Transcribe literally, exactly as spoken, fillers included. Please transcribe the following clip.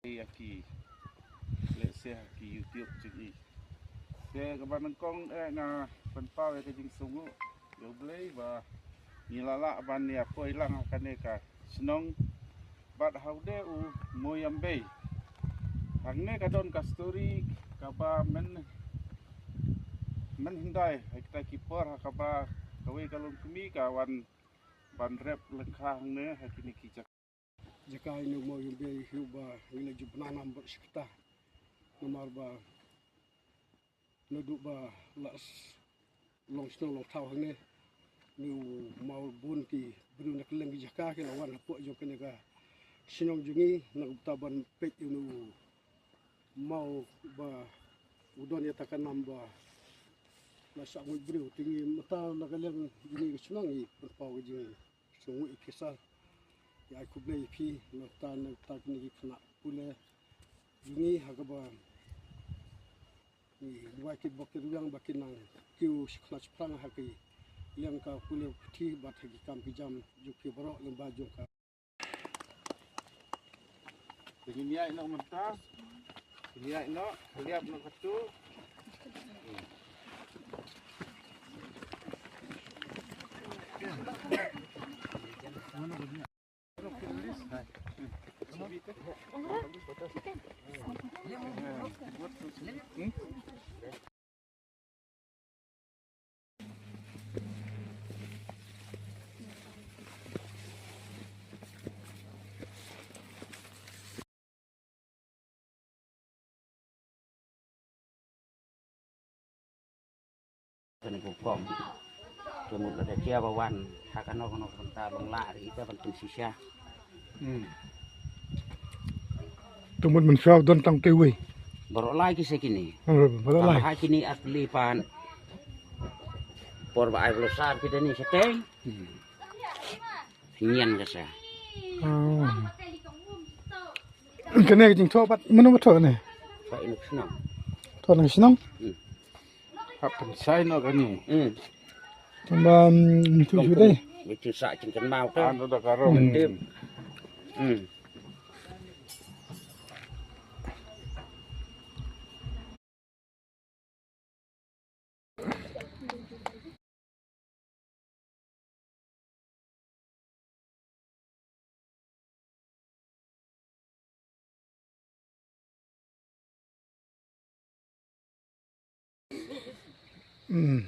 Ïa ki lehse ha ki YouTube jong i. Te kaba nyngkong eh nga pynpaw ïa ka jingsngewnguh ïa U Blei ba ngi la lah ban ïa poi lang ha kane ka shnong bad ha u de u Moyambei. Hangne ka don ka story kaba men men hyndai ha kita ki por ha kaba kawei ka longkmie ka wan ban rep lyngkha hangne ha kine ki jaka. Jaka ïa u Moyambei hi ba ngi la ju bna nam bad shikta. Namar ba naduh ba la s- long shnong long thaw hangne, ngi u maw bun ki briew na kylleng ki jaka ki la wan hapoh jong kane ka shnong jong ngi na ka bynta ban peit ïa u maw ba u don ïa ta ka nam ba la shah nguid briew. Te ngi mynta na ka liang jong ngi ka shnong ngi pynpaw ka jing sngewbha ïa phi sir. Ïa ai khublei ïa phi na ta na ta kine ki khynnah pule jong ngi ha kaba ngi duwai ki bok ki rwiang ba ki nang kiew shikhnang shiphrang ha ki liang ka pule puthi bad ha ki kam ki jam jong phi baroh lyngba jong ka. Te ngin ïaid noh mynta. Ngin ïaid noh, khyndiat noh katu. Kane ka hukum. Ka mut lada jia ba wan ha kano kano ka bynta ba nga lah ri ita ban pynshisha. Hmm. Ka mut mynshuwa don tang te wei. Baroh lai ki sa kine. Hmm, baroh lai. Tang ha kine ar tylli pan. Por ba ai blo sar kita ni shatei. Hmm. Ngian ka sa. Oh. Kane ka jingthoh pat mano ba thoh kane? Thoh ïa ka shnong. Thoh ïa ka shnong? Hmm. Hap pynshai noh kane. Hmm. Tang ba, mm, tu shu dei. Ngi tu sa jingkynmaw ka. Ano da ka rong. Hmm. Dim. Hmm. Hmm.